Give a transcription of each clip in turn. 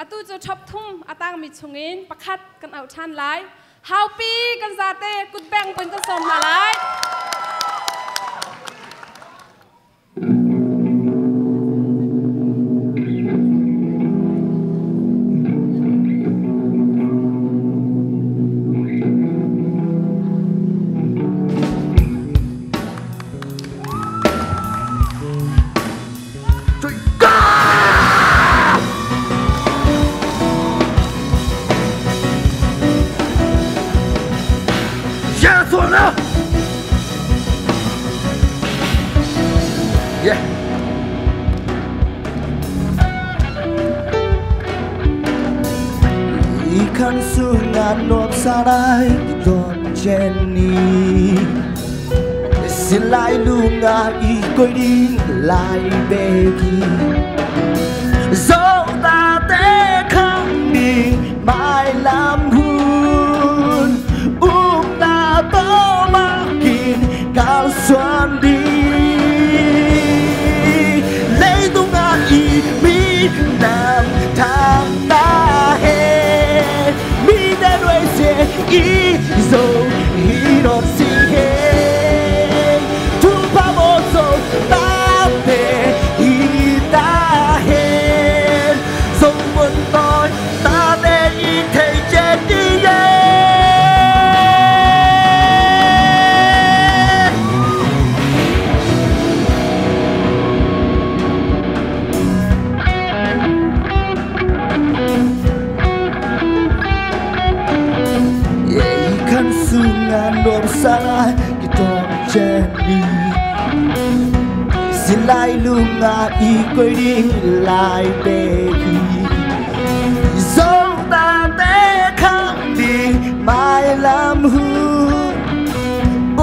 Atu cu top thum a tangmi chungin pakhat kan auh ṭhan lai. Haupi kan zate kutbeng pun kan sawm hna lai. Yes or no? Yeah. Ikan sungan nuam sarai don Jenny Silai lunga i koi din lai beki Dẫu ta te khang đi mai lam hun Um na to makin kal suan di Lấy tung a i mi nam thang ta he Mi de đuôi xe i zo hi non si he Tu pa mo zo ta te hi ta he Dòng buồn tôi ta để i thấy chết đi Ikan sungan nuam sarai kitom Jenny Silai lunga i koi ding lai beki Dẫu ta te khang đi mai lam hu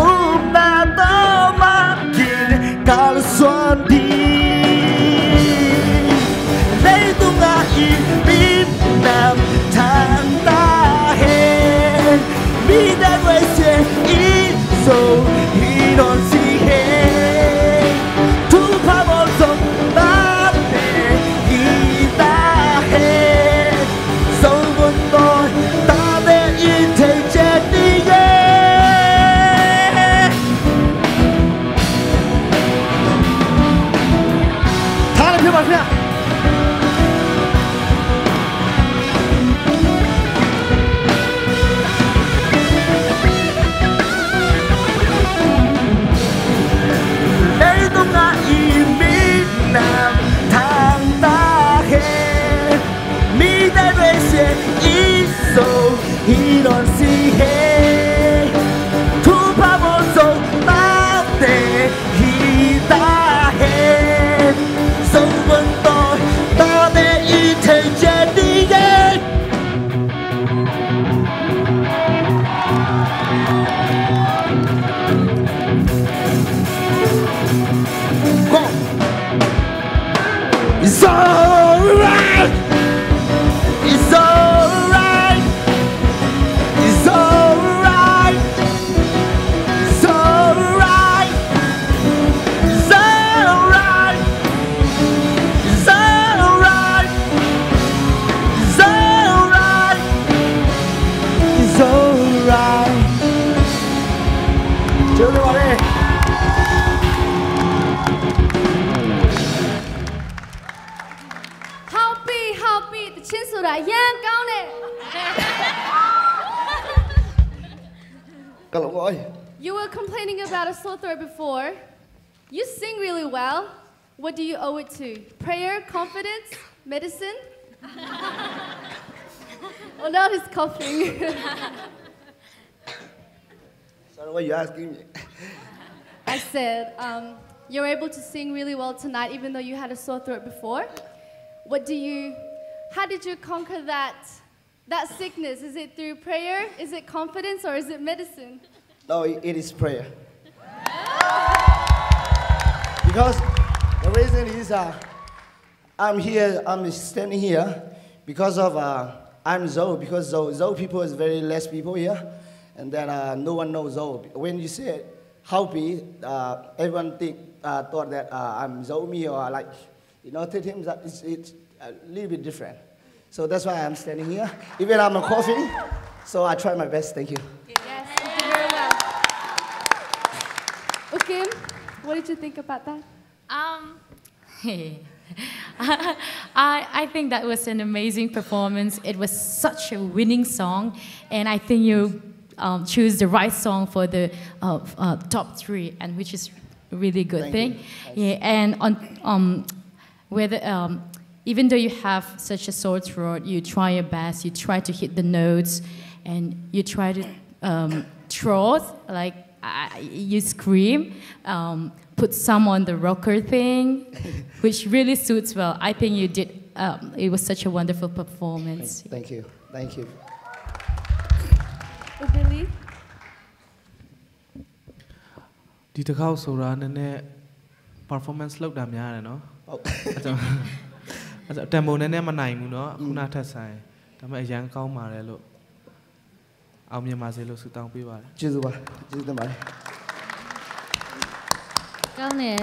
Um na to makin kal suan di Lấy tung a i bim nam thang ta he Mi da đuôi xe i zo hi non si he Tu pa bo zo ta te hi ta he Dẫu buồn tôi ta để i thấy chết đi yeah. ထားလည်းဖြစ်ပါခင်ဗျာ Lấy tung a i mi nam thang ta he Mi da đuôi xe i zo hi non si he Tu pa bo zo ta te hi ta he Dẫu vẫn tôi ta để i thấy chết đi yeah. Go! It's alright. It's alright. It's alright. It's alright. It's alright. It's alright. It's alright. It's alright. ကျေးဇူးပါလေ Happy happy တချင်းဆိုတာအရန်ကောင်းတယ် ကလောကို You were complaining about a sore throat before. You sing really well. What do you owe it to? Prayer, confidence, medicine? Oh, now he's coughing. Sorry, what you asking me? I said, you're able to sing really well tonight, even though you had a sore throat before. How did you conquer that sickness? Is it through prayer? Is it confidence, or is it medicine? No, it is prayer. Because the reason is I'm here, I'm standing here because of I'm Zo, because Zo people is very less people here, and then no one knows Zo. When you say Haupi, everyone thought that I'm Zomi or like, you know, to him that it's a little bit different. So that's why I'm standing here. Even I'm coughing, so I try my best. Thank you. Yes, you did very well. Ukim, what did you think about that? I think that was an amazing performance. It was such a winning song, and I think you choose the right song for the top three, and which is a really good Thank thing. you. Yeah, and on whether even though you have such a sore throat, you try your best. You try to hit the notes, and you try to throw like you scream, put some on the rocker thing, which really suits well. I think you did. It was such a wonderful performance. Thank you. Thank you. Billy? ဒီတစ်ခေါက်ဆိုတာနည်းနည်း performance လုပ်တာများတယ်နော် ဟုတ် အဲကြောင့်အဲကြောင့်tempo နည်းနည်းမနိုင်ဘူးနော်အခုနထက်ဆိုင်ဒါပေမဲ့အရမ်းကောင်းပါတယ်လို့အောင်မြင်ပါစေလို့ဆုတောင်းပေးပါတယ် ကျေးဇူးပါကျေးဇူးတင်ပါတယ် ကောင်းတယ်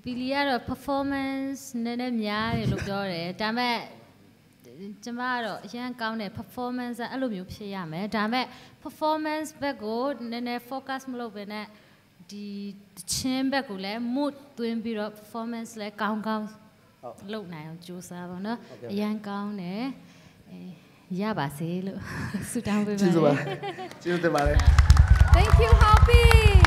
ဘီလီကတော့ performance နည်းနည်းများတယ်လို့ပြောတယ်ဒါပေမဲ့ကျမကတော့အရမ်းကောင်းတယ် performance ကအဲ့လိုမျိုးဖြစ်ရမယ်ဒါပေမဲ့ performance ဘက်ကိုနည်းနည်း focus မလုပ်ဘဲနဲ့ဒီသီချင်းဘက်ကိုလည်း mood သွင်းပြီးတော့ performance လည်းကောင်းကောင်းလုပ်နိုင်အောင်ကြိုးစားပါတော့အရမ်းကောင်းတယ်အဲရပါစေလို့ဆုတောင်းပေးပါ ကျေးဇူးပါကျေးဇူးတင်ပါတယ် Thank you, Happy.